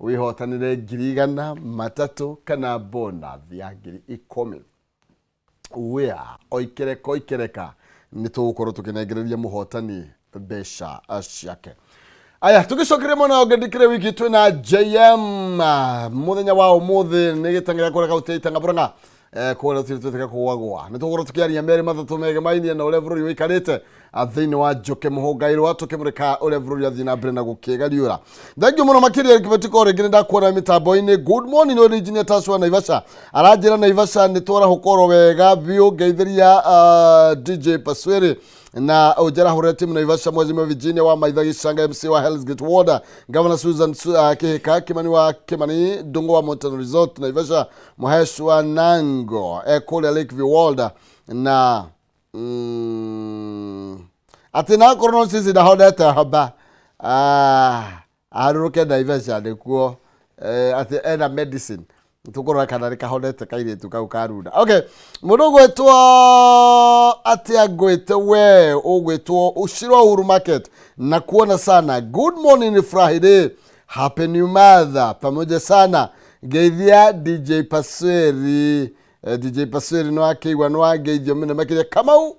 Wĩhotanĩre 100,000 kana bonus ya 10,000. Wĩa oikereka oikereka nĩ tũgũkorwo tũkĩnengereria mũhotani mbeca ciake. Aya, tũgĩcokeria mwena wa ũngĩ ndikĩrĩ wiki twĩna JM mũthenya wa ũmũthĩ nĩ gĩtang'era kũrĩa kaunti ya Itang'a Murang'a, kũrĩa tũtirĩ twĩtĩka kũgwagwa. Nĩ tũgũkorwo tũkĩaria merĩ matatũ megemainie na ũrĩa bũrũri ũikarĩte thĩinĩ wa Njũkĩ Mũhũngairwa, tũkĩmũrĩka ũrĩa bũrũri athiĩ na mbere na gũkĩgariũra. Thengiũ mũno makĩria Kĩbetiko, rĩngĩ nĩ ndakuona mĩtambo-inĩ. Good morning, ũyũ nĩ engineer Taswa Naivasha, aranjĩra Naivasha nĩ twarahũka oro wega biũ. Ngeithĩria DJ Pasweri na ũnjarahũre timu Naivasha, Mwajima Virginia wa Maitha Gĩcanga, MC wa Hell's Gate Ward, Governor Susan Kihika, Kimani wa Kimani Ndungu wa Mountain Resort Naivasha, Muhesh wa Nango kũrĩa Lakeview World na atĩ nakorwo no cici ndahonete homa. Ah, aharũrũke Naivasha nĩkuo atĩ ena medicine tũkũrora kana nĩ kahonete kairĩtu kau karunda. Okay, mũndũ ũgwĩtwo atĩa? Ngwĩte we ũgwĩtwo Ushiro Uhuru Market na kuona sana. Good morning Friday, happy new mother pamoja sana. Ngeithia DJ Pasweri. DJ Pasweri no akĩigua no angeithio mũno makĩria. Kamau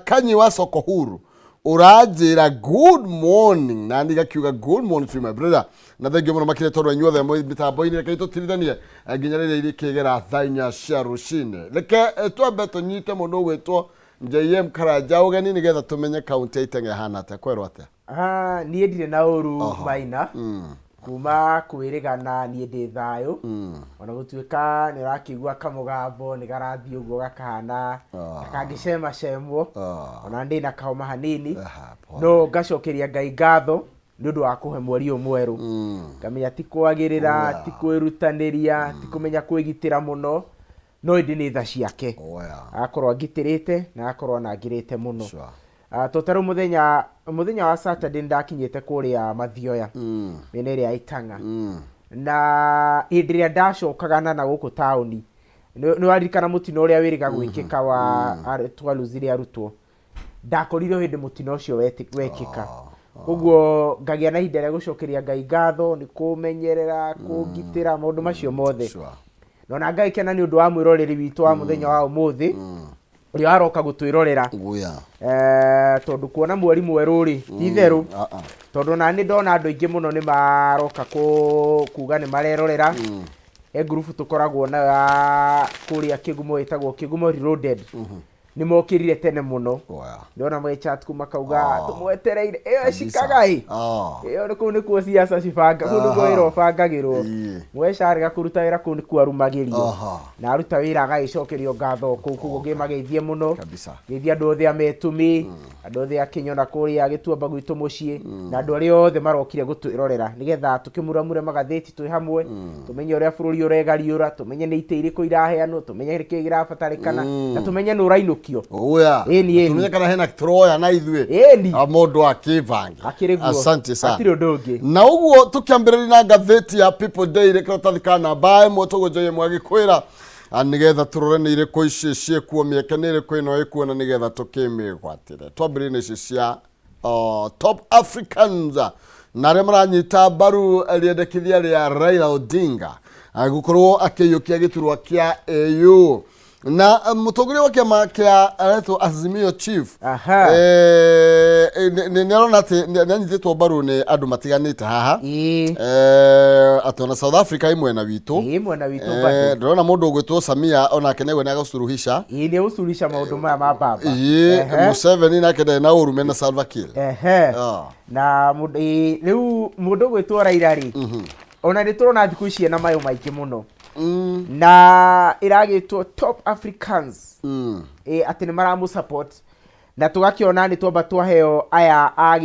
Kanyi wa soko huru ũranjĩra good morning na ndigakiuga good morning to you, my brother, na thengiũ mũno makĩria tondũ inyuothe mwĩ mĩtambo-inĩ. Reke tũtirithanie nginya rĩrĩa irĩkĩgera thaa 4 cia rũcinĩ. Reke twambe tũnyite mũndũ ũgwĩtwo JM Karanja ũgeni nĩgetha tũmenye kaunti ya Iteng'a ĩhana atĩa, kwerwo atĩa. Ah, niĩ ndirĩ na ũru maina kuma kwĩrĩgana, niĩ ndĩ thayũ ona gũtuĩka nĩ ũrakĩigua kamũgambo nĩ garathiĩ ũguo gakahana kangĩcemacemwo, ona ndĩ na kahoma hanini. Aha, pole. No ngacokeria Ngai ngatho nĩ ũndũ wa kũhe mweri ũyũ mwerũ, ngamenya ti kwagĩrĩra, ti kwĩrutanĩria, ti kũmenya kwĩgitĩra mũno, no ĩndĩ nĩ tha ciake. Agakorwo angitĩrĩte na agakorwo anangĩrĩte mũno. Ah, to ta rĩu mũthenya wa Saturday nĩndakinyĩte kũrĩa Mathioya, mĩena ĩrĩa ya Itang'a, na hĩndĩ ĩrĩa ndacokaga na gũkũ taũni, nĩ waririkana mũtino ũrĩa wĩrĩga gwĩkĩka wa twaruzire arutwo, ndakorire o hĩndĩ mũtino ũcio wekĩka. Koguo ngagĩa na ihinda rĩa gũcokeria Ngai ngatho nĩ kũmenyerera, kũngitĩra, maũndũ macio mothe. Na ona ngagĩkena nĩ ũndũ wa mwĩroreri witũ wa mũthenya wa ũmũthĩ ũrĩa waroka gũtwĩrorera. Tondũ kuona mweri mwerũ rĩ ti itherũ, tondũ ona nĩ ndona andũ aingĩ mũno nĩ maroka kuga nĩ marerorera. He ngurubu tũkoragwo nayo ya kũrĩa Kĩgumo ĩtagwo Kĩgumo Reloaded, nĩ mokĩrire tene mũno. Ndona magĩchat kuu makauga tũmwetereire ĩyo ĩcikaga ĩ. Ĩyo nĩ kũu nĩkuo ciaca cibanga, kũu nĩkuo wĩra ũbangagĩrwo. Mweca arega kũruta wĩra kũu nĩkuo arumagĩrio, na aruta wĩra agagĩcokerio ngatho kũu. Koguo ngĩmageithie mũno. Geithia andũ othe a Metũmi, andũ othe a Kĩnyona kũrĩa Gĩtuamba gwitũ mũciĩ, na andũ arĩa othe marokire gũtwĩrorera nĩgetha tũkĩmuramure magathĩti twĩ hamwe, tũmenye ũrĩa bũrũri ũregariũra, tũmenye nĩ itĩ irĩkũ iraheanwo, tũmenye nĩkĩĩ kĩrabatarĩkana, na tũmenye nũ ũrainũkio. Ĩni, ĩni. Tũmenye kana hena tũroya na ithuĩ. Ĩni. Ah, mũndũ akĩbange. Akĩrĩ guo. Asante sana. Hatirĩ ũndũ ũngĩ. Na ũguo tũkĩambĩrĩria na ngathĩti ya People Daily, karatathi ka namba 1, tũgũnjagia mwagĩkwĩra nĩgetha tũrore nĩ irĩkũ ici ciĩkuo, mĩeke nĩ ĩrĩkũ ĩno ĩkuo, na nĩgetha tũkĩmĩgwatĩre. Twambĩrĩrie na ici cia Top Africans na arĩa maranyita mbaru rĩendekithia rĩa Raila Odinga gũkorwo akĩiyũkia gĩturwa kĩa AU na mũtongoria wa kĩama kĩa aretwo Azimio Chief. Nĩ arona atĩ nĩ anyitĩtwo mbaru nĩ andũ matiganĩte haha. Atĩ ona South Africa ĩ mwena witũ. Ĩ mwena witũ bado. Ndĩrona mũndũ ũgwĩtwo Samia onake nĩwe nĩ agũcuruhisha. Ĩ nĩ gũcurisha maũndũ maya ma baba. Museveni nake ndarĩ na ũru mena Salva Kiir. Na rĩu mũndũ ũgwĩtwo Raila rĩ, ona nĩ tũrona thikũ ici ena mayũ maingĩ mũno, na ĩragĩtwo Top Africans, atĩ nĩ maramũ support, na tũgakĩona nĩ twamba twaheo aya a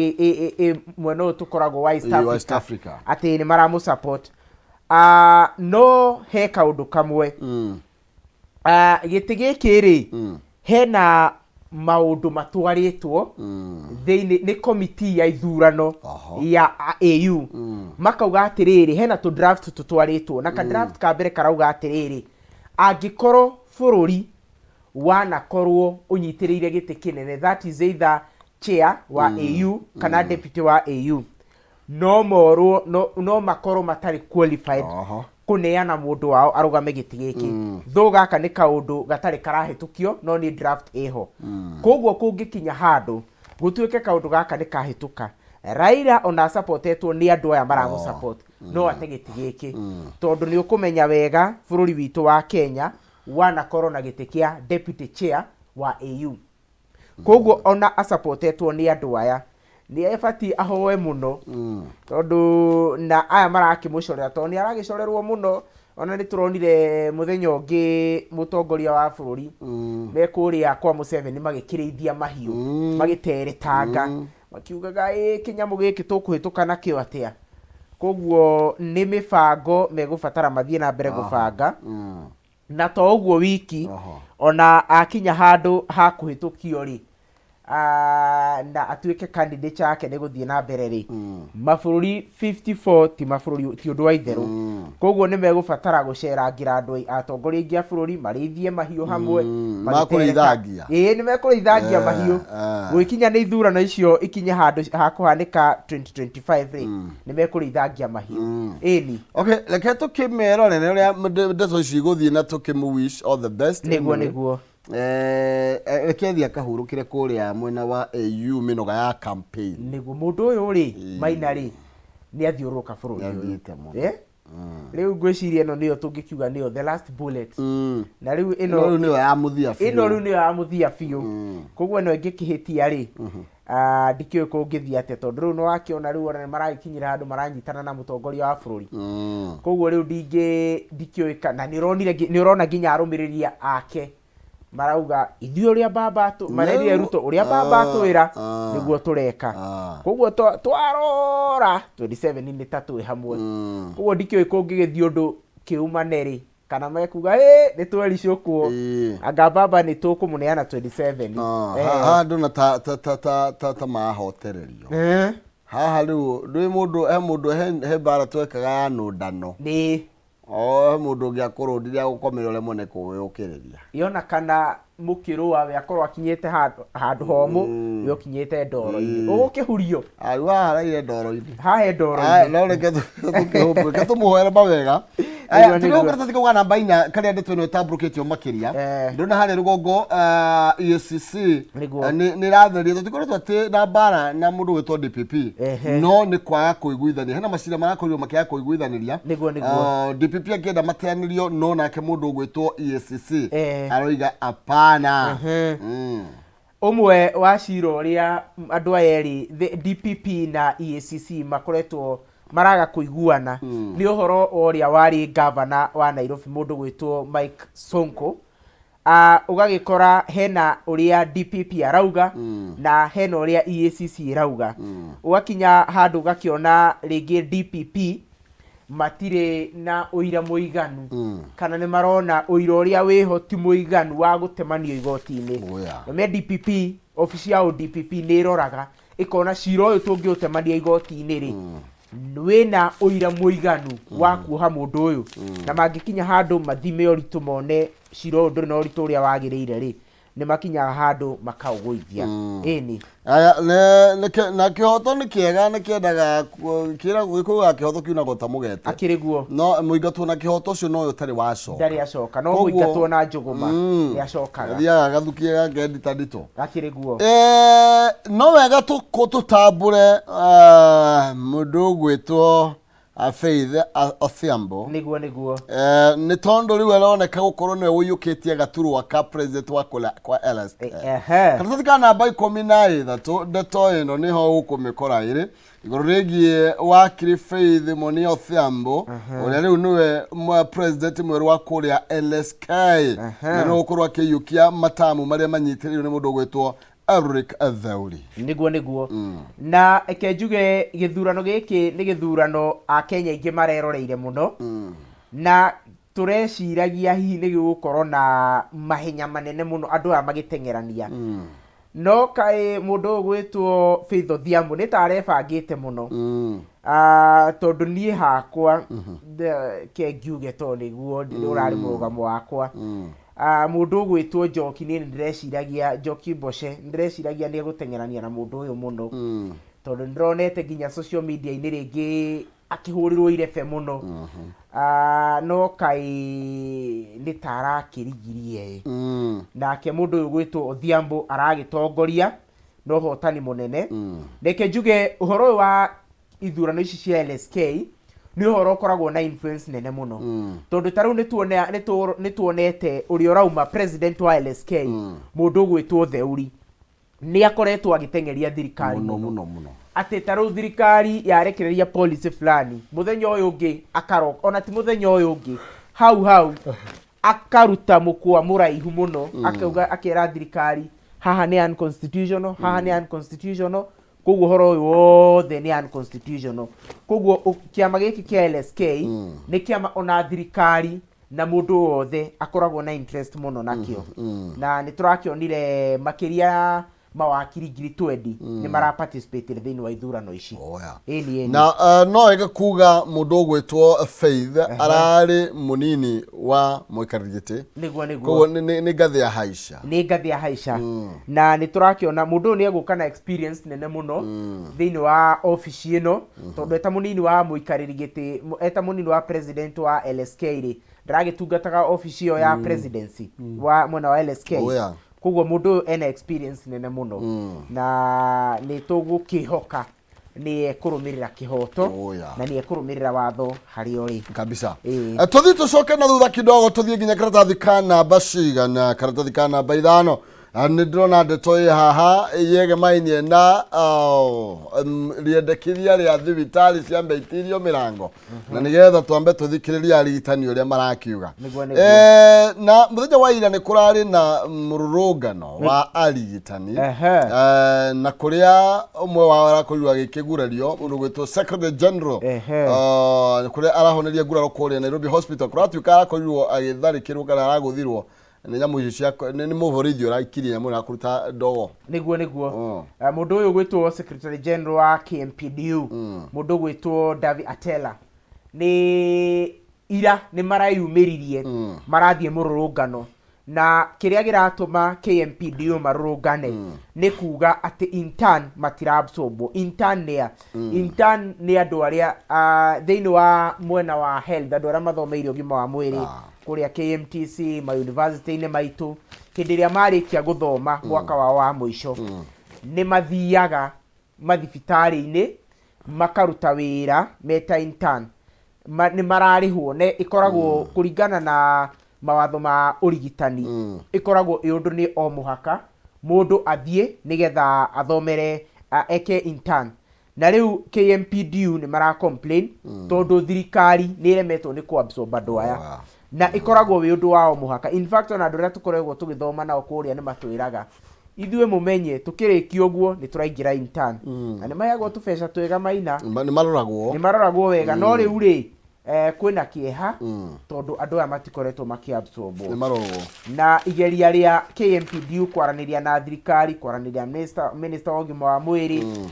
mwena ũyũ tũkoragwo wa East Ĩ, wa East Africa, Africa. Atĩ nĩ maramũ support. Ah, no he kaũndũ kamwe. Ah, gĩtĩ gĩkĩ rĩ, hena maũndũ matwarĩtwo thĩinĩ nĩ komiti ya ithurano ya AU, makauga atĩrĩrĩ, hena tũ draft tũtwarĩtwo, na ka draft ka mbere karauga atĩrĩrĩ, angĩkorwo bũrũri wanakorwo ũnyitĩrĩire gĩtĩ kĩnene, that is either chair wa AU kana deputy wa AU, No morwo no makorwo matarĩ qualified kũneana mũndũ wao arũgame gĩtĩ gĩkĩ. Though gaka nĩ kaũndũ gatarĩ karahĩtũkio, no nĩ draft ĩho. Koguo kũngĩkinya handũ gũtuĩke kaũndũ gaka nĩ kahĩtũka, Raila ona acapotetwo nĩ andũ aya maramũ support, no ate gĩtĩ gĩkĩ, tondũ nĩ ũkũmenya wega bũrũri witũ wa Kenya wanakorwo na gĩtĩ kĩa deputy chair wa AU. Koguo ona acapotetwo nĩ andũ aya, nĩ abatiĩ ahoe mũno, tondũ na aya marakĩmũcorera, tondũ nĩ aragĩcorerwo mũno. Ona nĩ tũronire mũthenya ũngĩ mũtongoria wa bũrũri me kũrĩa kwa Museveni magĩkĩrĩithia mahiũ, magĩteretanga, makiugaga, "Ĩ kĩnyamũ gĩkĩ tũkũhĩtũka nakĩo atĩa?" Koguo nĩ mĩbango megũbatara mathiĩ na mbere gũbanga. Na to ũguo wiki, ona akinya handũ ha kũhĩtũkio rĩ, na atuĩke candidate yake nĩ gũthiĩ na mbere rĩ, mabũrũri 54 ti mabũrũri, ti ũndũ wa itherũ. Koguo nĩ megũbatara gũcerangĩra andũ atongoria aingĩ a bũrũri marĩithie mahiũ hamwe. Makũrĩithangia. Ĩĩ, nĩ mekũrĩithangia mahiũ. Gũgĩkinya nĩ ithurano icio ikinye handũ ha kũhanĩka 2025 rĩ, nĩ mekũrĩithangia mahiũ, ĩni. Okay, reke tũkĩmerorere ũrĩa ndeto ici igũthiĩ na tũkĩmũ wish all the best. Nĩguo. Anyway. Nĩguo. Reke thiĩ akahurũkĩre kũrĩa mwena wa AU mĩnoga ya campaign. Nĩguo, mũndũ ũyũ rĩ, Maina rĩ, nĩ athiũrũrũka bũrũri ũyũ. Nĩathiĩte mũno. Eh? Rĩu ngwĩciria ĩno nĩyo tũngĩkiuga nĩyo the last bullet. Na rĩu ĩno rĩu ĩno nĩyo ya mũthia biũ. Ĩno rĩu nĩyo ya mũthia biũ. Koguo ĩno ĩngĩkĩhĩtia rĩ, ndikĩũĩ kũngĩthiĩ atĩa, tondũ rĩu nĩwakĩona rĩu ona nĩmaragĩkinyĩra handũ maranyitana na mũtongoria wa bũrũri. Koguo rĩu ndikĩũĩ kana nĩ ũronire nĩ ũrona nginya arũmĩrĩri ake marauga, "Ithuĩ ũrĩa baba marerire Ruto, ũrĩa baba atwĩra nĩguo tũreka." Koguo twarora 27 nĩ ta twĩ hamwe. Koguo ndikĩũĩ kũngĩgĩthiĩ ũndũ kĩumane rĩ, kana mekuga, "Ĩ nĩ twericũkwo, anga baba nĩ tũkũmũneana 27." Haha ndona ta mahotererio. Haha rĩu ndũĩ mũndũ, he mũndũ, he mbara twekaga ya nũndano. O he mũndũ ũngĩ akũrũndire agũkomera ũremwo nĩ kwĩyũkĩrĩria. Yona kana mũkĩrũa, we akorwo akinyĩte handũ homũ, we ũkinyĩte ndoro-inĩ, ũgũkĩhurio. Rĩu haha araire ndoro-inĩ. Hahe Aya, ndoro-inĩ. No reke reke tũmũhoere mawega. Nĩguo, Tũrĩ nĩguo. karatathi kau ga namba 4 karĩa ndeto ĩno ĩtambũrũkĩtio makĩria. Ndĩrona harĩa rũgongo, EACC nĩ ĩratheria, tũtikoretwo atĩ na mbara na mũndũ gwĩtwo DPP, no nĩ kwaga kũiguithania, hena macira marakorirwo makĩaga kũiguithanĩria. Nĩguo, nĩguo. DPP akĩenda mateanĩrio, no nake mũndũ ũgwĩtwo EACC aroiga apana. Ũmwe wa cira ũrĩa andũ aya erĩ, the DPP na EACC, makoretwo maraga kũiguana nĩ ũhoro wa ũrĩa warĩ gavana wa Nairobi, mũndũ gwĩtwo Mike Sonko. Ũgagĩkora hena ũrĩa DPP arauga na hena ũrĩa EACC ĩrauga. Ũgakinya handũ ũgakĩona rĩngĩ DPP matirĩ na ũira mũiganu, kana nĩ marona ũira ũrĩa wĩho ti mũiganu wa gũtemanio igoti-inĩ. Na me DPP, obici ya ODPP nĩ ĩroraga ĩkona cira ũyũ tũngĩũtemania igoti-inĩ rĩ, wĩna ũira mũiganu wa kuoha mũndũ ũyũ. Na mangĩkinya handũ mathime ũritũ, mone cira ũyũ ndũrĩ na ũritũ ũrĩa wagĩrĩire rĩ, nĩ makinyaga handũ makaũgũithia, ĩni. Aya, na kĩhoto nĩ kĩega, nĩ kĩendaga kĩra gĩkũyũ ga kĩhoto kiunagwo ta mũgete. Akĩrĩ guo. No mũingatwo na kĩhoto ũcio no ũyũ ũtarĩ wacoka. Ndarĩ acoka, no mũingatwo na njũgũma nĩ acokaga. Athiaga agathukia gake ndita ndito. Akĩrĩ guo. No wega tũtambũre mũndũ ũgwĩtwo Faith Odhiambo. Nĩguo, nĩguo. Nĩ tondũ rĩu aroneka gũkorwo nĩwe ũiyũkĩtie gaturwa ka president wa kũrĩa kwa LSK. Karatathi ka namba 13, ndeto ĩno nĩho ũkũmĩkora ĩrĩ igũrũ rĩgiĩ wakiri Faith Moni Odhiambo, ũrĩa rĩu nĩwe president mwerũ wa kũrĩa LSK, na nĩwe ũgũkorwo akĩiyũkia matamu marĩa manyitĩrĩirwo nĩ mũndũ ũgwĩtwo Eric Theuri. Nĩguo, nĩguo. Na reke njuge gĩthurano gĩkĩ nĩ gĩthurano akenya aingĩ mareroreire mũno, na tũreciragia hihi nĩ gĩgũkorwo na mahenya manene mũno, andũ aya magĩteng'erania. No kaĩ mũndũ ũyũ gwĩtwo Faith Odhiambo nĩ ta arebangĩte mũno. Tondũ niĩ hakwa ke ngiuge, to nĩguo ũrarĩ mũrũgamo wakwa, mũndũ ũgwĩtwo Njoki, niĩ nĩ ndĩreciragia Njoki Mboce, nĩ ndĩreciragia nĩ egũteng'erania na mũndũ ũyũ mũno. Tondũ nĩndĩronete nginya social media-inĩ rĩngĩ akĩhũrĩrwo irebe mũno. Ah, no kaĩ nĩ ta arakĩrigirie ĩ. Nake mũndũ ũyũ gwĩtwo Odhiambo aragĩtongoria na ũhotani mũnene. Reke njuge ũhoro ũyũ wa ithurano ici cia LSK nĩ ũhoro ũkoragwo na influence nene mũno. Tondũ ta rĩu nĩtuonete ũrĩa ũrauma president wa LSK, mũndũ ũgwĩtwo Theuri, nĩ akoretwo agĩteng'eria thirikari mũno mũno mũno. Atĩ ta rĩu thirikari yarekereria policy fulani, mũthenya ũyũ ũngĩ akaroka, ona ti mũthenya ũyũ ũngĩ, hau hau akaruta mũkwa mũraihu mũno, akauga, akera thirikari haha nĩ unconstitutional, haha nĩ unconstitutional, koguo ũhoro ũyũ wothe nĩ unconstitutional. Koguo kĩama gĩkĩ kĩa LSK nĩ kĩama ona thirikari na mũndũ wothe akoragwo na interest mũno nakĩo. Na nĩ tũrakĩonire makĩria mawakiri 20,000 nĩ mara participate thĩinĩ wa ithurano ici. Oh, yeah. Ĩni, ĩni. Na no wega kuga mũndũ ũgwĩtwo Faith ararĩ mũnini wa mũikarĩri gĩtĩ. Nĩguo. Koguo nĩ ngathĩ ya haica. Nĩ ngathĩ ya haica. Na nĩ tũrakĩona mũndũ ũyũ nĩ egũka na experience nene mũno thĩinĩ wa obici ĩno, tondũ eta mũnini wa mũikarĩri gĩtĩ, eta mũnini wa president wa LSK rĩ, ndaragĩtungataga obici ĩyo ya presidency wa mwena wa LSK. Oh, yeah. Koguo mũndũ ũyũ ena experience nene mũno na nĩ tũgũkĩhoka nĩ ekũrũmĩrĩra kĩhoto Oh, yeah. na nĩ ekũrũmĩrĩra watho harĩa ũrĩ. Kabisa. Tuthiĩ tũcoke na thutha kidogo, tũthiĩ nginya karatathi ka namba cigana? Karatathi ka namba 5. Nĩ ndĩrona ndeto ĩ haha yegemainie na rĩendekithia rĩa thibitarĩ ciambe itirio mĩrango, na nĩgetha twambe tũthikĩrĩrie arigitani ũrĩa marakiuga. Nĩguo. Na mũthenya wa ira nĩ kũrarĩ na mũrũrũngano wa arigitani. Na kũrĩa ũmwe wao arakorirwo agĩkĩgurario, mũndũ gwĩtwo secretary general, kũrĩa arahoneria nguraro kũrĩa Nairobi Hospital, kũratuĩka arakorirwo agĩtharĩkĩrwo kana aragũthirwo nĩ nyamũ icio cia nĩ mũborithi ũraikirie nyamũ ĩno ya kũruta ndogo. Nĩguo. Oh. Mũndũ ũyũ gwĩtwo secretary general wa KMPDU, mũndũ gwĩtwo Davi Atela, nĩ ira nĩ mareyumĩririe marathiĩ mũrũrũngano, na kĩrĩa kĩratũma KMPDU marũrũngane nĩ kuga atĩ intern matiraabsorbwo. Intern nĩ a? Intern nĩ andũ arĩa thĩinĩ wa mwena wa health, andũ arĩa mathomeire ũgima wa mwĩrĩ kũrĩa KMTC, ma university-inĩ maitũ, hĩndĩ ĩrĩa marĩkia gũthoma mwaka wao wa mũico, nĩ mathiaga mathibitarĩ-inĩ makaruta wĩra meta intern. Nĩ mararĩhwo, ne ĩkoragwo kũringana na mawatho ma ũrigitani, ĩkoragwo ĩ ũndũ nĩ o mũhaka mũndũ athiĩ nĩgetha athomere eke intern. Na rĩu KMPDU nĩ mara complain tondũ thirikari nĩ ĩremetwo nĩ kũ absorb andũ aya. Na ĩkoragwo wĩ ũndũ wao mũhaka. In fact, ona andũ arĩa tũkoragwo tũgĩthoma nao kũrĩa nĩ matwĩraga, ithuĩ mũmenye tũkĩrĩkia ũguo nĩ tũraingĩra intern, na nĩ maheagwo tũbeca twega maina. Nĩ maroragwo. Nĩ maroragwo wega, no rĩu rĩ, kwĩna kĩeha tondũ andũ aya matikoretwo makĩabsorbwo. Nĩ marorwo. Na igeria rĩa KMPDU kwaranĩria na thirikari, kwaranĩria na minister wa ũgima wa mwĩrĩ,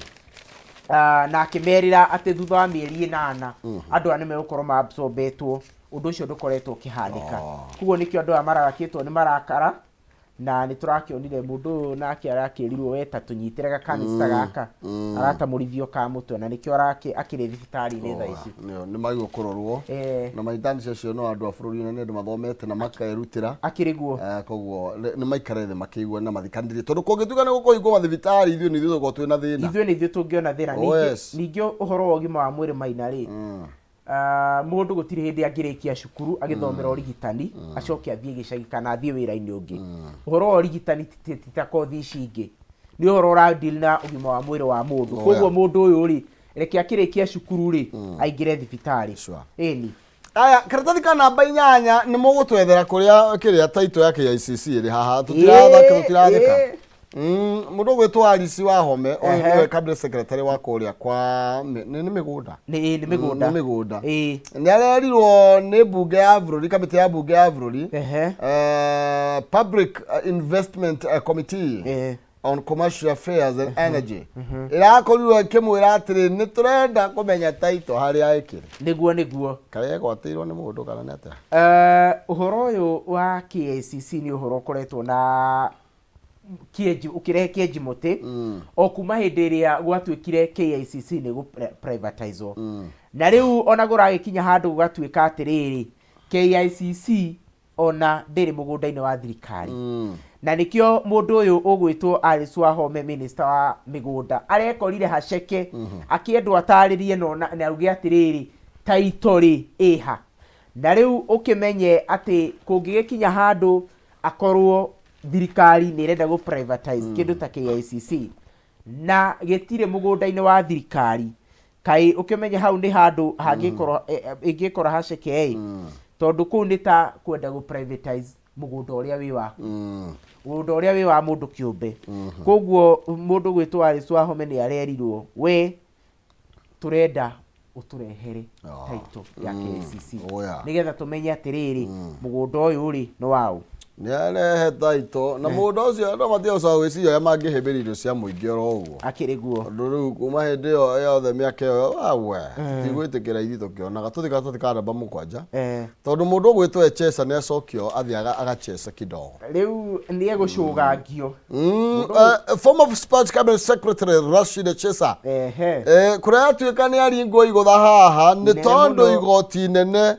na akĩmerĩra atĩ thutha wa mĩeri 8 andũ aya nĩ megũkorwo maabsorbetwo, ũndũ ũcio ndũkoretwo ũkĩhanĩka. Koguo nĩkĩo andũ aya mararakĩtwo nĩ marakara, na nĩ tũrakĩonire mũndũ ũyũ nake arakĩrirwo we ta tũnyitĩre gakanista gaka aratamũrithio ka mũtwe, na nĩkĩo akĩrĩ thibitarĩ-inĩ thaa ici. Nĩ magĩrĩirwo kũrorwo. Na maitani acio no andũ a bũrũri ũyũ, na nĩ andũ mathomete na makerutĩra. Akĩrĩ guo. Koguo nĩ maikare thĩ makĩigua na mathikanĩrie, tondũ kũngĩtuĩka nĩ gũkũhingwo mathibitarĩ, ithuĩ nĩ ithuĩ tũgũkorwo twĩna thĩna. Ithuĩ nĩ ithuĩ tũngĩona thĩna. Oh, Ningĩ yes. ningĩ ũhoro wa ũgima wa mwĩrĩ maina rĩ, mũndũ gũtirĩ hĩndĩ angĩrĩkia cukuru agĩthomera ũrigitani acoke athiĩ gĩcagi kana athiĩ wĩra-inĩ ũngĩ. Ũhoro wa ũrigitani ti ta kothi ici ingĩ, nĩ ũhoro ũra deal na ũgima wa mwĩrĩ wa mũndũ. Oh, Koguo mũndũ ũyũ rĩ, reke akĩrĩkia cukuru rĩ, aingĩre thibitarĩ. Ĩni. Aya, karatathi ka namba 8 nĩ mũgũtwethera kũrĩa kĩrĩa taito ya KICC ĩrĩ haha. Tũtirathaka, tũtirathĩka. Mũndũ ũgwĩtwo Alice Wahome, ũyũ nĩwe cabinet secretary wa kũrĩa kwa nĩ mĩgũnda. Nĩ mĩgũnda. Nĩ mĩgũnda. Ĩĩ. Nĩ arerirwo nĩ mbunge ya bũrũri, kamĩtĩ ya mbunge ya bũrũri, Public Investment Committee on Commercial Affairs and Energy, ĩrakorirwo ĩkĩmwĩra atĩrĩ, nĩ tũrenda kũmenya taito harĩa ĩkĩrĩ. Nĩguo. Karĩa egwatĩirwo nĩ mũndũ kana nĩ atĩa? Ũhoro ũyũ wa KICC nĩ ũhoro ũkoretwo na Kĩenji ũkĩrehe kĩenji mũtĩ o kuma hĩndĩ ĩrĩa gwatuĩkire KICC nĩ gũ privatizwo. Na rĩu ona kũragĩkinya handũ gũgatuĩka atĩrĩrĩ, KICC ona ndĩrĩ mũgũnda-inĩ wa thirikari. Na nĩkĩo mũndũ ũyũ ũgwĩtwo Alice Wahome, minister wa mĩgũnda, arekorire haceke akĩendwo atarĩrie na auge atĩrĩrĩ, title rĩ ĩha. Na rĩu ũkĩmenye atĩ kũngĩgĩkinya handũ akorwo thirikari nĩ ĩrenda gũ privatize kĩndũ ta KICC na gĩtirĩ mũgũnda-inĩ wa thirikari, kaĩ ũkĩmenye hau nĩ handũ hangĩkorwo ĩngĩkora haceke ĩ, tondũ kũu nĩ ta kwenda gũ privatize mũgũnda ũrĩa wĩ waku, mũgũnda ũrĩa wĩ wa mũndũ kĩũmbe. Koguo mũndũ gwĩtwo Alice Wahome nĩ arerirwo, we tũrenda ũtũrehere title ya KICC nĩgetha tũmenye atĩrĩrĩ, mũgũnda ũyũ rĩ nĩ waũ. Nĩ arehe title na mũgũnda ũcio andũ matige gũcoka gwĩciria ũrĩa mangĩhĩmbĩria irio cia mũingĩ oro ũguo. Akĩrĩ guo. Tondũ rĩu kuma hĩndĩ ĩyo yothe, mĩaka ĩyo awe tigwĩtĩkĩra ithuĩ tũkĩonaga tũthika tũthika namba 7, tondũ mũndũ ũgwĩtwo Echesa nĩ acokio athiĩ agachesa kidogo. Rĩu nĩ egũcũgangio. Former Sports Cabinet Secretary Rashid Echesa kũrĩa yatuĩka nĩ aringwo igũtha haha nĩ Inene tondũ mũno. Igoti inene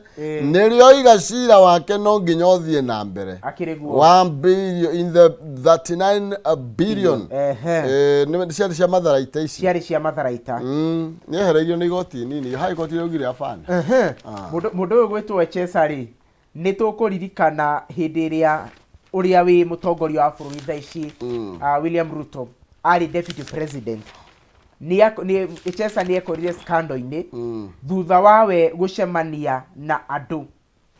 nĩrĩoiga cira wake no nginya ũthiĩ na mbere Akĩrĩ guo. 1 billion in the 39 billion. Nĩ ciarĩ cia matharaita ici. Ciarĩ cia matharaita. Nĩ ehereirio nĩ igoti nini ha igoti rĩaugire abana. Mũndũ ũyũ gwĩtwo Echesa rĩ, nĩ tũkũririkana hĩndĩ ĩrĩa ũrĩa wĩ mũtongoria wa bũrũri thaa ici, William Ruto, arĩ deputy president, Echesa nĩ ekorire scandal-inĩ thutha wa we gũcemania na andũ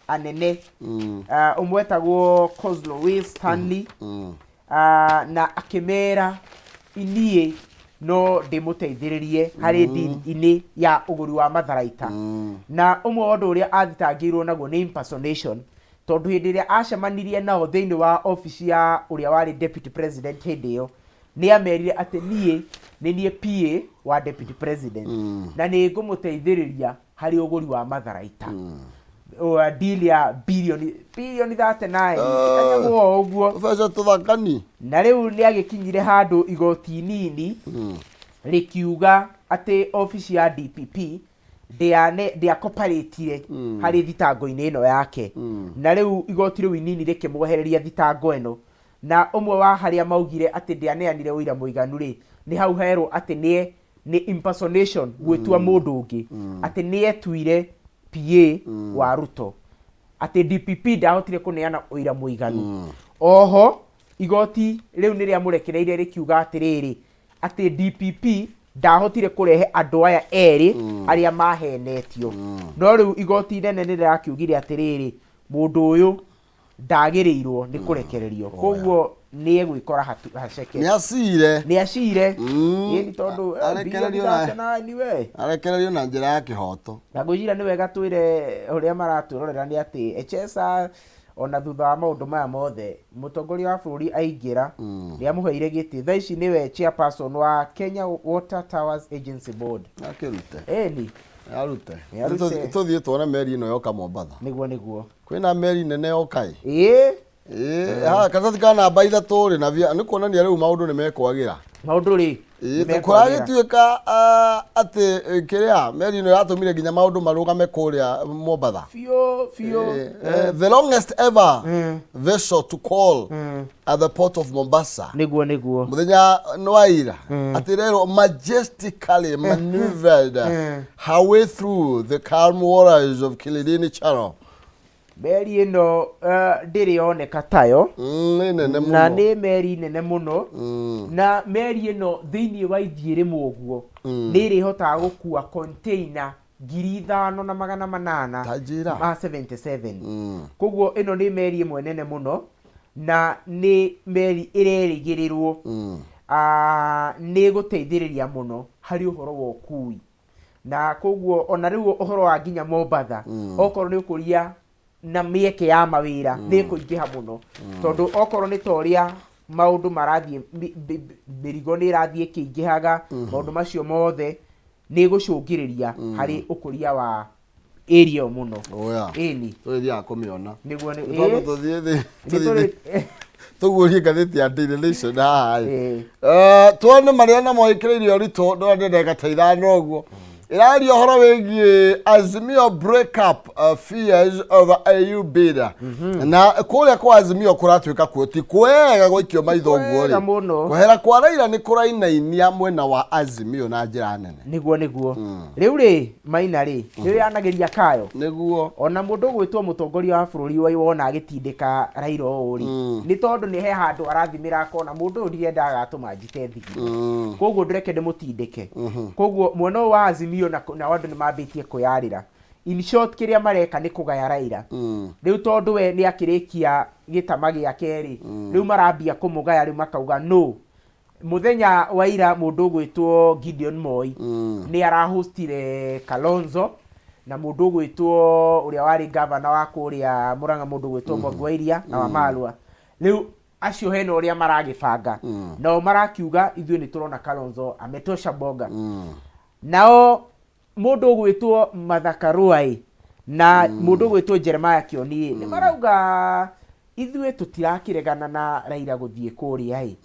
anene, ũmwe etagwo Kozlowitz Stanley, na akĩmera iniĩ no ndĩmũteithĩrĩrie harĩ deal-inĩ ya ũgũri wa matharaita. Na ũmwe wa ũndũ ũrĩa athitangĩirwo naguo nĩ impersonation, tondũ hĩndĩ ĩrĩa acemanirie nao thĩinĩ wa obici ya ũrĩa warĩ deputy president hĩndĩ ĩyo, nĩ amerire atĩ niĩ nĩ niĩ PA wa deputy president na nĩ ngũmũteithĩrĩria harĩ ũgũri wa matharaita. Wa deal ya bilioni bilioni 39, kanyamũ o ũguo. Tũbeca tũthakani. Na rĩu nĩ agĩkinyire handũ igoti nini rĩkiuga atĩ obici ya DPP ndĩakoparatire harĩ thitango-inĩ ĩno yake, na rĩu igoti rĩu inini rĩkĩmwehereria thitango ĩno. Na ũmwe wa harĩa maugire atĩ ndĩaneanire ũira mũiganu rĩ, nĩ hau herwo atĩ nĩ impersonation, gwĩtua mũndũ ũngĩ, atĩ nĩetuire PA wa Ruto, atĩ DPP ndahotire kũneana ũira mũiganu. Oho igoti rĩu nĩ rĩamũrekereirie rĩkiuga atĩrĩrĩ, atĩ DPP ndahotire kũrehe andũ aya erĩ arĩa mahenetio. No rĩu igoti inene nĩ rĩrakiugire atĩrĩrĩ, mũndũ ũyũ ndagĩrĩirwo nĩ kũrekererio, koguo nĩ egwĩkora haceke. Nĩ acire. Nĩ acire. Ĩni tondũ Arekererio bilioni 39 we. Arekererio na njĩra ya kĩhoto. Na ngwĩciria nĩ wega twĩre ũrĩa maratwĩrorera nĩ atĩ Echesa, ona thutha wa maũndũ maya mothe, mũtongoria wa bũrũri aingĩra nĩ amũheire gĩtĩ. Thaa ici nĩwe chairperson wa Kenya Water Towers Agency Board. Akĩrute. Ĩni. Arute. Nĩ arute. Tũthiĩ tuone meri ĩno yoka Mombatha. Nĩguo. Kwĩna meri nene yoka ĩ. Ĩĩ. Ĩĩ, haha karatathi ka namba 3 rĩ, na nĩ kuonania rĩu maũndũ nĩ mekwagĩra. Maũndũ rĩ Ĩĩ, nĩ mekwagĩra. Kũragĩtuĩka atĩ kĩrĩa meri ĩno yatũmire nginya maũndũ marũgame kũrĩa Mombatha. Biũ biũ. The longest ever vessel to call at the port of Mombasa. Nĩguo. Mũthenya nĩ wa ira atĩ rero majestically maneuvered her way through the calm waters of Kilindini Channel. Meri ĩno ndĩrĩ yoneka tayo. Nĩ nene mũno. Na nĩ meri nene mũno. Na meri ĩno thĩinĩ wa ithiĩ rĩmwe ũguo nĩ ĩrĩhotaga gũkua container 5800 Ta njĩra. ma 77. Koguo ĩno nĩ meri ĩmwe nene mũno na nĩ meri ĩrerĩgĩrĩrwo nĩ gũteithĩrĩria mũno harĩ ũhoro wa ũkui. Na koguo ona rĩu ũhoro wa nginya Mombatha, okorwo nĩ ũkũria na mĩeke ya mawĩra nĩ ĩkũingĩha mũno, tondũ okorwo nĩ ta ũrĩa maũndũ marathiĩ, mĩrigo nĩ ĩrathiĩ ĩkĩingĩhaga, maũndũ macio mothe nĩ ĩgũcũngĩrĩria harĩ ũkũria wa Area ĩyo mũno. Oya. Ĩni. Tũgĩthiaga kũmĩona. Nĩguo nĩ Twambe ĩĩ. tũthiĩ thĩ. Nĩ tũrĩ Tũguũrie ngathĩti ya Daily Nation haha ĩ. Ĩĩ. Tuone marĩa namo ĩkĩrĩire ũritũ ndona nĩ ndagĩka ta ithano ũguo. Ĩraria ũhoro wĩgiĩ Azimio break up fears over AU bid. Na kũrĩa kwa Azimio kũratuĩka kuo ti kwega gũikio maitho ũguo Kwega rĩ. mũno. Kwehera kwa Raila nĩ kũrainainia mwena wa Azimio na njĩra nene. Nĩguo nĩguo. Rĩu rĩ Maina rĩ nĩ ũrĩanagĩria kayo. Nĩguo. Ona mũndũ ũgwĩtwo mũtongoria wa bũrũri wa wona agĩtindĩka Raila ũũ rĩ nĩ tondũ nĩ he handũ arathimĩra akona mũndũ ũyũ ndirenda agatũma njite thigino. Koguo ndũreke ndĩmũtindĩke. Koguo mwena ũyũ wa Azimio na nao andũ nĩ mambĩtie kwĩyarĩra. In short kĩrĩa mareka nĩ kũgaya Raila. Rĩu tondũ we nĩ akĩrĩkia gĩtama gĩake rĩ, rĩu marambia kũmũgaya rĩu makauga no. Mũthenya wa ira mũndũ ũgwĩtwo Gideon Moi nĩ arahostire Kalonzo na mũndũ ũgwĩtwo ũrĩa warĩ gavana wa kũrĩa Murang'a mũndũ ũgwĩtwo Mwangi wa Iria na Wamalwa. Rĩu acio hena ũrĩa maragĩbanga. Nao marakiuga ithuĩ nĩ tũrona Kalonzo ametosha boga. Nao mũndũ ũgwĩtwo Martha Karua ĩ na mũndũ ũgwĩtwo Jeremiah Kioni ĩ nĩ marauga ithuĩ tũtirakĩregana na Raila gũthiĩ kũrĩa ĩ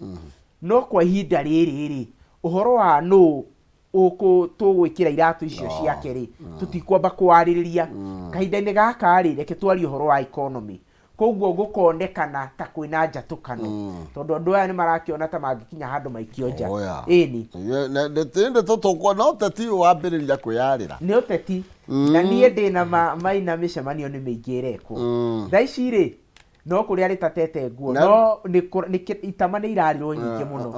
no kwa ihinda rĩrĩ rĩ ũhoro wa nũ ũkũ tũgwĩkĩra iratũ icio ciake rĩ tũtikwamba kwarĩrĩria kahinda-inĩ gaka rĩ reke twarie ũhoro wa economy. Koguo gũkonekana ta kwĩna njatũkano tondũ andũ aya nĩ marakĩona ta mangĩkinya handũ maikio nja. Oh, yeah. Ĩni. Nĩ ndeto tũkwa no ũteti ũyũ wambĩrĩria kwĩyarĩra. Nĩ ũteti. Na niĩ ndĩna ma maina mĩcemanio nĩ mĩingĩ ĩrekwo. Thaa ici rĩ no kũrĩa rĩtatete nguo no itama nĩ irarĩrwo nyingĩ mũno.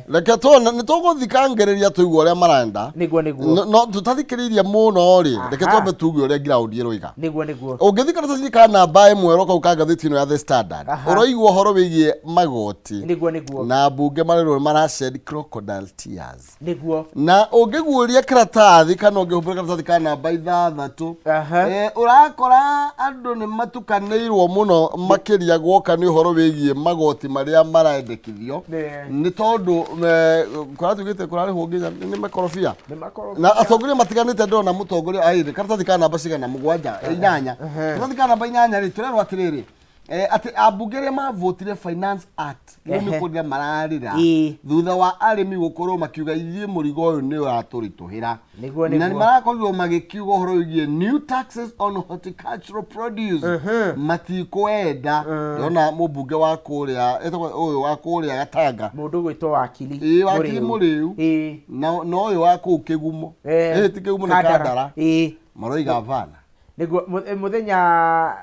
Reke tuone nĩ tũgũthikangĩrĩria tũigue ũrĩa marenda. Nĩguo nĩguo. No tũtathikĩrĩirie mũno rĩ, reke twambe tuge ũrĩa ground ĩroiga. Nĩguo nĩguo. Ũngĩthiĩ karatathi ka namba ĩmwe oro kau ka ngathĩti ĩno ya The Standard, ũroigua ũhoro wĩgiĩ magoti. Nĩguo nĩguo. Na ambunge marerwo nĩ mara shed crocodile tears. Nĩguo. Na ũngĩguũria karatathi kana ũngĩhumbũra karatathi ka namba ithathatũ, ũrakora andũ nĩ matukanĩirwo mũno makĩria guoka nĩ ũhoro wĩgiĩ magoti marĩa marendekithio. Nĩ tondũ kũratuĩkĩte kũrarĩhwo nginya nĩ makorobia. Nĩ makorobia. Na atongoria matiganĩte ndĩrona mũtongoria aĩrĩ karatathi ka namba cigana mũgwanja inyanya. Karatathi ka namba inyanya rĩ tũrerwo atĩrĩrĩ atĩ ambunge arĩa mavotire Finance Act rĩu nĩ kũrĩra mararĩra thutha wa arĩmi gũkorwo makiuga ithuĩ mũrigo ũyũ nĩ ũratũritũhĩra. Na nĩ marakorirwo magĩkiuga ũhoro wĩgiĩ new taxes on horticultural produce matikwenda. Ndĩrona mũmbunge wa kũrĩa etagwo ũyũ wa kũrĩa Gatanga, mũndũ ũgwĩtwo Wakili Ĩĩ, Wakili Mũrĩu. Na ũyũ wa kũu Kĩgumo. Ĩĩ, ti Kĩgumo nĩ Kandara. Maroiga bana. Nĩguo mũthenya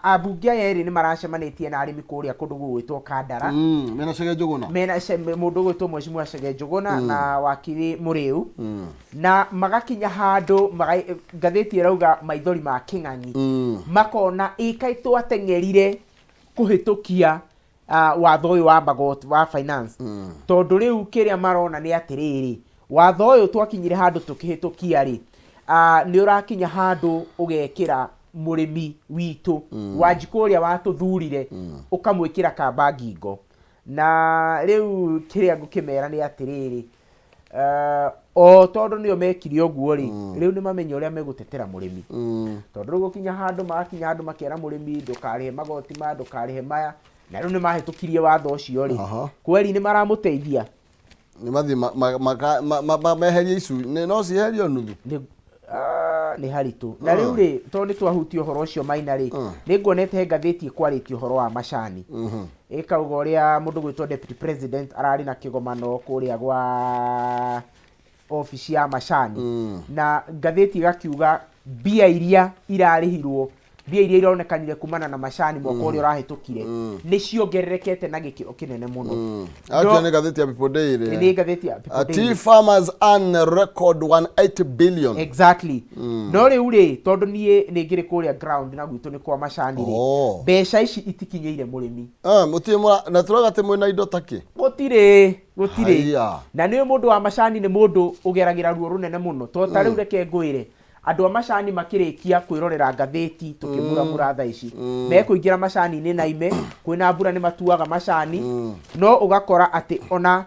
ambunge aya erĩ nĩ maracemanĩtie na arĩmi kũrĩa kũndũ gũgwĩtwo Kandara. Mena Chege Njũgũna. Mena mũndũ ũgwĩtwo Mheshimiwa Chege Njũgũna na Wakili Mũrĩu. Na magakinya handũ ngathĩti ĩrauga maithori ma kĩng'ang'i. Makona ĩ kaĩ twateng'erire kũhĩtũkia watho ũyũ wa magoti wa finance. Tondũ rĩu kĩrĩa marona nĩ atĩrĩrĩ, watho ũyũ twakinyire handũ tũkĩhĩtũkia rĩ, nĩ ũrakinya handũ ũgekĩra mũrĩmi witũ Wanjikũ ũrĩa watũthurire ũkamwĩkĩra kamba ngingo. Na rĩu kĩrĩa ngũkĩmera nĩ atĩrĩrĩ, o tondũ nĩo mekire ũguo rĩ, rĩu nĩ mamenye ũrĩa megũtetera mũrĩmi. Tondũ rĩu gũkinya handũ magakinya handũ makera mũrĩmi ndũkarĩhe magoti maya, ndũkarĩhe maya, na rĩu nĩ mahĩtũkirie watho ũcio rĩ, kweri nĩ maramũteithia. Nĩ mathiĩ meherie icu, no cieherio nuthu? Nĩ haritũ. Na rĩu rĩ, tondũ nĩ twahutia ũhoro ũcio Maina rĩ, nĩ nguonete he ngathĩti ĩkwarĩtie ũhoro wa macani. Ĩkauga ũrĩa mũndũ gwĩtwo deputy president ararĩ na kĩgomano kũrĩa gwa obici ya macani. Na ngathĩti ĩgakiuga mbia iria irarĩhirwo, mbia iria ironekanire kumana na macani mwaka ũrĩa ũrahĩtũkire, nĩ ciongererekete na gĩkĩro kĩnene mũno. Actually, nĩ ngathĩti ya People Daily. Nĩ ngathĩti ya People Daily. Tea farmers earn record 180 billion. Exactly. No rĩu rĩ, tondũ niĩ nĩ ngĩrĩ kũrĩa ground na gwitũ nĩ kwa macani rĩ, mbeca ici itikinyĩire mũrĩmi. Mũtirĩ na tũrauga atĩ mwĩna indo ta kĩ? Gũtirĩ, gũtirĩ. Na nĩ mũndũ wa macani nĩ mũndũ ũgeragĩra ruo rũnene mũno. Tondũ ta rĩu reke ngwĩre, andũ a macani makĩrĩkia kwĩrorera ngathĩti tũkĩmuramura thaa ici, mekũingĩra macani-inĩ na ime, kwĩna mbura nĩ matuaga macani, no ũgakora atĩ ona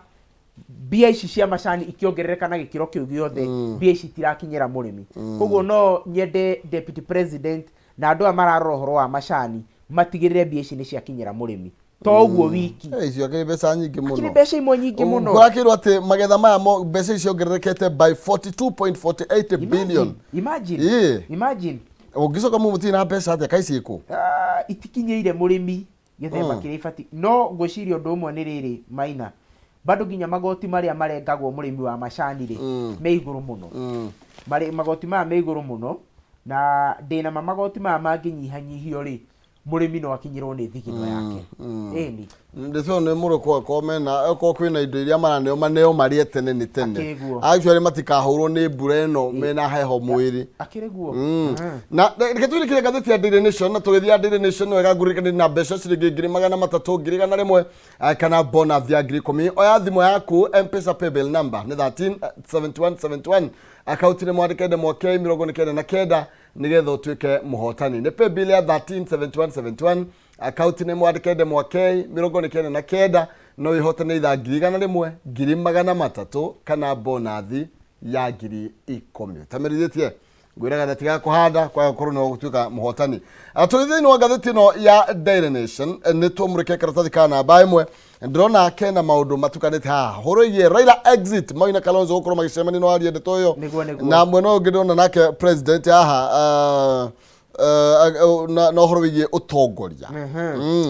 Mbia ici cia macani ikĩongerereka na gĩkĩro kĩu gĩothe, mbia ici itirakinyĩra mũrĩmi. Koguo no nyende deputy president na andũ aya mararora ũhoro wa macani matigĩrĩre mbia ici nĩ ciakinyĩra mũrĩmi, to ũguo wiki. Eh, icio akĩrĩ mbeca nyingĩ mũno. Akĩrĩ mbeca imwe nyingĩ mũno. Kũrakĩrwo atĩ magetha maya mbeca ici ciongererekete by 42.48 billion. Imagine. Ĩĩ. Imagine. Ũngĩcoka mũtirĩ na mbeca atĩa kaĩ ciĩkũ? Ah, itikinyĩire mũrĩmi gĩthemba kĩrĩa ibatiĩ. No ngwĩciria ũndũ ũmwe nĩ rĩrĩ, Maina, bado nginya magoti marĩa marengagwo mũrĩmi wa macani rĩ, me igũrũ mũno. Marĩ, magoti maya me igũrũ mũno, na ndĩna ma magoti maya mangĩnyihanyihio rĩ, mũrĩmi no akinyĩrwo nĩ thigino yake. Ĩni. Ndĩcio nĩ mũrũkũ akorwo mena akorwo kwĩna indo iria maraneo maneo marĩe tene nĩ tene. Akĩguo. Actually matikahũrwo nĩ mbura ĩno mena heho mwĩrĩ. Akĩrĩ guo. Na reke tũirĩkĩre ngathĩti ya Daily Nation, na tũgĩthiĩ ya Daily Nation wega ngũririkanie na mbeca ciringi 300,000, 100,000, kana bonus ya 10,000. Oya thimũ yaku, M-Pesa paybill number nĩ 13 71 71, akaunti nĩ mwandĩke ndemwa K 99 nĩgetha ũtuĩke mũhotani. Nĩ paybill ya 13 71 71, akaunti nĩ mwandĩke ndemwa K 99, no wĩhotane ithaa 100,000, 300,000 kana bonathi ya 10,000. Ũtamerithĩtie ngwĩraga ndatiga kũhanda kwaga gũkorwo nĩ gũtuĩka mũhotani. Tũrĩ thĩinĩ wa ngathĩti ĩno ya Daily Nation, nĩ tũmũrĩke karatathi ka namba ĩmwe. Ndĩrona kena maũndũ matukanĩte haha hũrũ ĩgiĩ Raila exit, Moi na Kalonzo gũkorwo magĩcemania no arie ndeto ĩyo. Nĩguo. Na mwena ũyũ ũngĩ ndĩrona nake president haha, na ũhoro wĩgiĩ ũtongoria.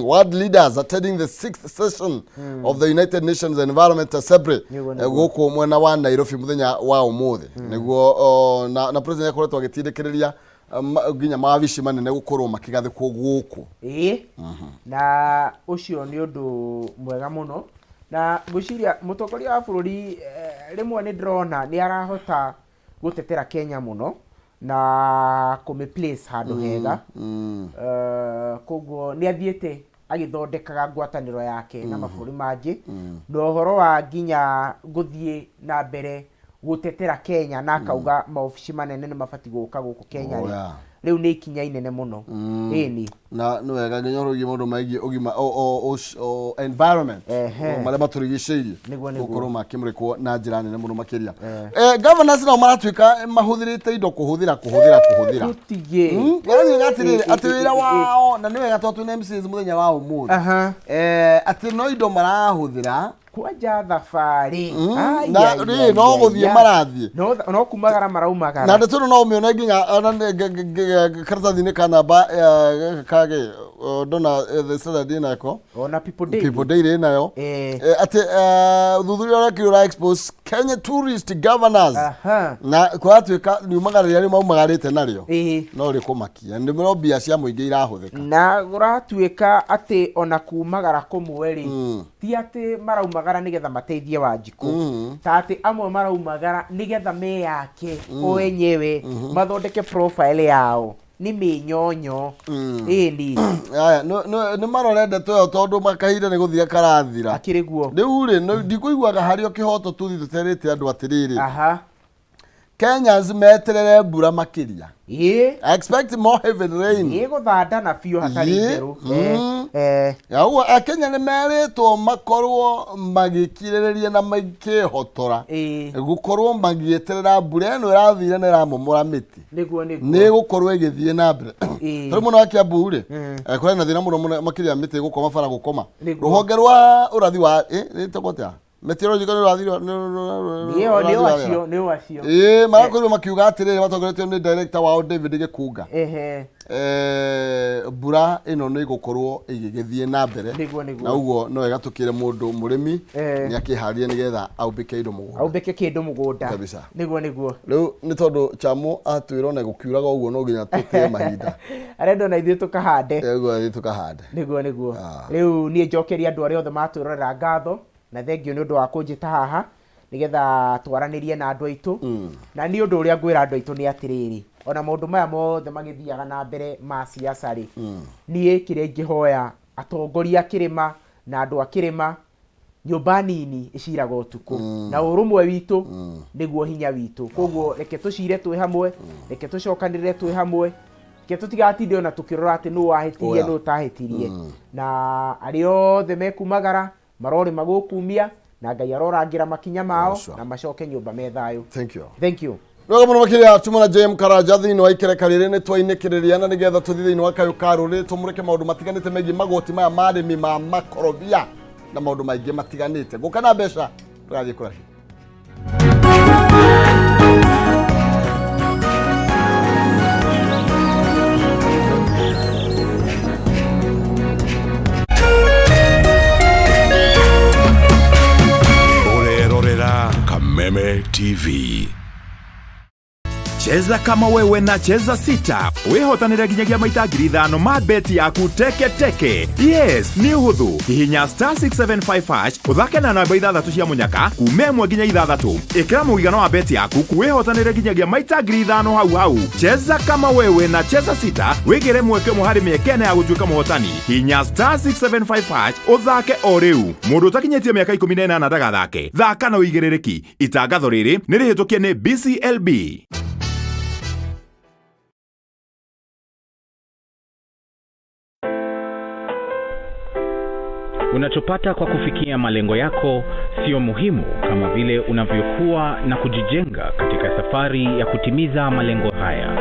World leaders attending the sixth session of the United Nations Environment Assembly Nĩguo. Gũkũ mwena wa Nairobi mũthenya wa ũmũthĩ nĩguo, na president akoretwo agĩtindĩkĩrĩria nginya mawabici manene gũkorwo makĩgathĩkwo gũkũ. Ĩĩ, na ũcio nĩ ũndũ mwega mũno, na ngwĩciria mũtongoria wa bũrũri, rĩmwe nĩ ndĩrona nĩ arahota gũtetera Kenya mũno na kũmĩ place handũ hega. Koguo nĩ athiĩte agĩthondekaga ngwatanĩro yake na mabũrũri mangĩ, na ũhoro wa nginya gũthiĩ na mbere gũtetera Kenya na akauga maobici manene nĩ mabatiĩ gũka gũkũ Kenya rĩ, rĩu nĩ ikinya inene mũno. Ĩni. Na nĩ wega nginya ũhoro wĩgiĩ maũndũ megiĩ ũgima o environment, marĩa matũrigicĩirie, Nĩguo. gũkorwo makĩmũrĩkwo na njĩra nene mũno makĩria. Governors nao maratuĩka mahũthĩrĩte indo kũhũthĩra kũhũthĩra kũhũthĩra. Tũtige. Maratuĩka atĩrĩrĩ, atĩ wĩra wao, na nĩ wega tondũ twĩna MCAs mũthenya wa ũmũthĩ, atĩ no indo marahũthĩra Kwanja thabarĩ. Ai, na ai, rĩ ai, no ai, gũthiĩ ai. marathiĩ. No kumagara maraumagara. Na ndeto ĩno no ũmĩone nginya ona karatathi-inĩ ka namba kagĩ ndona The Standard ĩnako. Ona People Daily. People Daily ĩnayo. Atĩ ũthuthuria ũrekirwo ũra expose Kenya tourist governors na kũratuĩka riumagara rĩrĩa maumagarĩte narĩo no rĩkũmakia nĩ no mbia cia mũingĩ irahũthĩka. Na kũratuĩka atĩ ona kumagara kũmwe rĩ, ti atĩ maraumagara nĩgetha mateithie Wanjikũ, ta atĩ amwe maraumagara nĩgetha meyake o enyewe, mathondeke profile yao nĩ mĩnyonyo. Ĩni. Aya, nĩ marore ndeto ĩyo tondũ makahinda nĩ gũthira karathira. Akĩrĩ guo. Rĩu rĩ, ndikũiguaga harĩ o kĩhoto tũthiĩ tũterĩte andũ atĩrĩrĩ, Kenyans meterere mbura makĩria. Expect more heavy rain. Ĩĩ, gũthandana biũ hatarĩ itherũ. Ya ũguo Akenya nĩ merĩtwo makorwo magĩkirĩrĩria na makĩhotora gũkorwo magĩeterera mbura ĩno ĩrathire na ĩramomora mĩtĩ. Nĩguo. Nĩ ĩgũkorwo ĩgĩthiĩ na mbere. Tondũ mwena wa Kiambu rĩ, kũrĩ na thĩna mũno mũno makĩria mĩtĩ gũkoma bara gũkoma. Rũhonge rwa ũrathi wa rĩtagwo atĩa? Meteorological nĩ rũrathi Nĩo nĩo acio, nĩo acio. Ĩĩ, marakorirwo makiuga atĩrĩrĩ, matongoretio nĩ director wao David Gĩkunga, mbura ĩno nĩ ĩgũkorwo ĩgĩgĩthiĩ na mbere. Nĩguo. Na ũguo no wega tũkĩre mũndũ mũrĩmi nĩ akĩharĩrie nĩgetha aumbĩke indo mũgũnda. Aumbĩke kĩndũ mũgũnda. Kabisa. Nĩguo. Rĩu nĩ tondũ Chamo atwĩra ona gũkiuraga ũguo no nginya tũtĩe mahinda. Arenda ona ithuĩ tũkahande. Ũguo ithuĩ tũkahande. Nĩguo. Rĩu niĩ njokerie andũ arĩa othe matwĩrorera ngatho na thengio nĩ ũndũ wa kũnjĩta haha nĩgetha twaranĩrie na andũ aitũ. Na niĩ ũndũ ũrĩa ngwĩra andũ aitũ nĩ atĩrĩrĩ, ona maũndũ maya mothe magĩthiaga na mbere ma siasa rĩ, niĩ kĩrĩa ingĩhoya atongoria a kĩrĩma na andũ a kĩrĩma, nyũmba nini ĩciraga ũtukũ, na ũrũmwe witũ nĩguo hinya witũ. Koguo reke tũcire twĩ hamwe, reke tũcokanĩrĩre twĩ hamwe, reke tũtigatinde ona tũkĩrora atĩ nũ wahĩtirie, nũ ũtahĩtirie. Na arĩa othe mekumagara marorĩma gũkumia, Na Ngai arorangĩra makinya mao Sure. na macoke nyũmba me thayũ. Thank you. Thank you. Wega mũno makĩria tuma na JM Karanja thĩinĩ wa ikereka rĩrĩ nĩ twainĩkĩrĩria na nĩgetha tũthiĩ thĩinĩ wa kayũ ka rũrĩrĩ tũmũrĩke maũndũ matiganĩte megiĩ magoti maya ma arĩmi ma makorobia na maũndũ maingĩ matiganĩte. Gũka na mbeca tũrathiĩ kũrahi. Ũrerorera Kameme TV. Cheza kama wewe na Cheza Sita wĩhotanĩre nginyagia maita 5,000 ma beti yaku teke teke. Yes, nĩ ũhũthũ. Hihinya star 675 hash ũthake na namba ithathatũ cia mũnyaka kuma 1 nginya 6. Ĩkĩra mũigana wa beti yaku wĩhotanĩre nginyagia maita 5,000 hau hau. Cheza kama wewe na Cheza Sita wĩgĩre mweke ũmwe harĩ mĩeke ĩna ya gũtuĩka mũhotani. Hihinya star 675 hash ũthake o rĩu. Mũndũ ũtakinyĩtie mĩaka 18 ndagathake. Thaka na ũigĩrĩrĩki. Itangatho rĩrĩ nĩ rĩhĩtũkie nĩ BCLB. Unachopata kwa kufikia malengo yako sio muhimu kama vile unavyokuwa na kujijenga katika safari ya kutimiza malengo haya.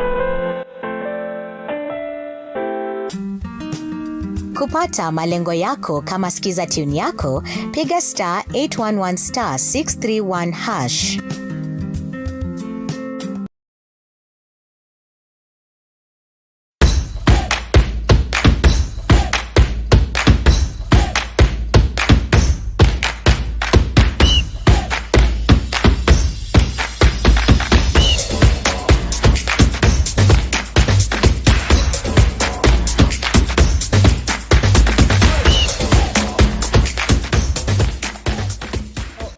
Kupata malengo yako kama skiza tune yako, piga star 811 star 631 hash.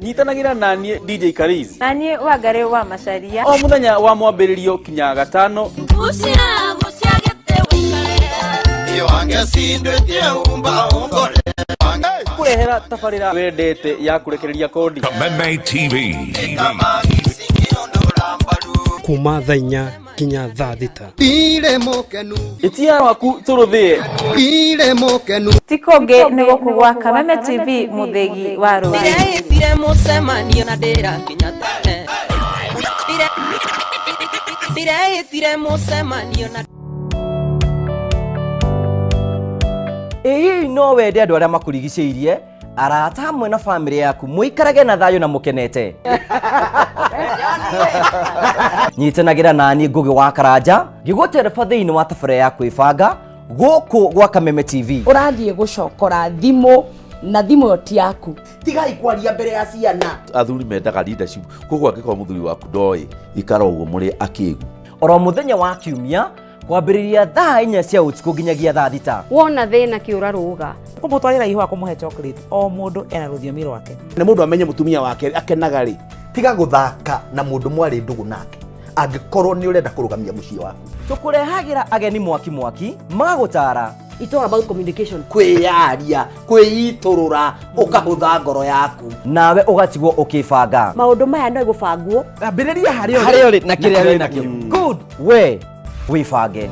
Nyitanagĩra naniĩ DJ Kariz Na niĩ Wangarĩ wa Macaria. O mũthenya wa mwambĩrĩrio kinya gatano. Kũrehera tabarĩra wendete ya kũrekereria kodi. Kameme TV. Kuma thaa 4 nginya thaa 6. Ĩtia waku tũrũthĩe. Ti kũngĩ nĩ gũkũ gwa Kameme TV, mũthĩgi wa rũrĩrĩ. Ndĩreĩtire mũcemanio na ndĩrakinya tene. Ndĩreĩtire mũcemanio na Ĩĩ, no wende andũ arĩa makũrigicĩirie, arata hamwe na bamĩrĩ yaku mũikarage na thayũ na mũkenete. Nyitanagĩra naniĩ Ngũgĩ wa Karanja ngĩgũtereba thĩinĩ wa tabarĩra ya kwĩbanga gũkũ gwa Kameme TV. Ũrathiĩ gũcokora thimũ na thimũ ĩyo ti yaku. Tigai kwaria mbere ya ciana. Athuri mendaga leadership, koguo angĩkorwo mũthuri waku ndoĩ, ikara ũguo mũrĩ akĩgu. Oro mũthenya wa kiumia kwambĩrĩria thaa 4 cia ũtukũ nginyagia thaa 6. Wona thĩna kĩũra rũga. Kũmũtwarĩra ihũa, kũmũhe chocolate, o mũndũ ena rũthiomi rwake. Nĩ mũndũ amenye mũtumia wake akenaga rĩ. Tiga gũthaka na mũndũ mwarĩ ndũgũ nake angĩkorwo nĩ ũrenda kũrũgamia mũciĩ waku. Tũkũrehagĩra ageni mwaki mwaki magũtara. It's all about communication. Kwĩyaria, kwĩitũrũra, ũkahũtha ngoro yaku. Nawe ũgatigwo ũkĩbanga. Maũndũ maya no gũbangwo. Ambĩrĩria harĩa harĩa ũrĩ na kĩrĩa wĩ nakĩo. Good, we wĩbange.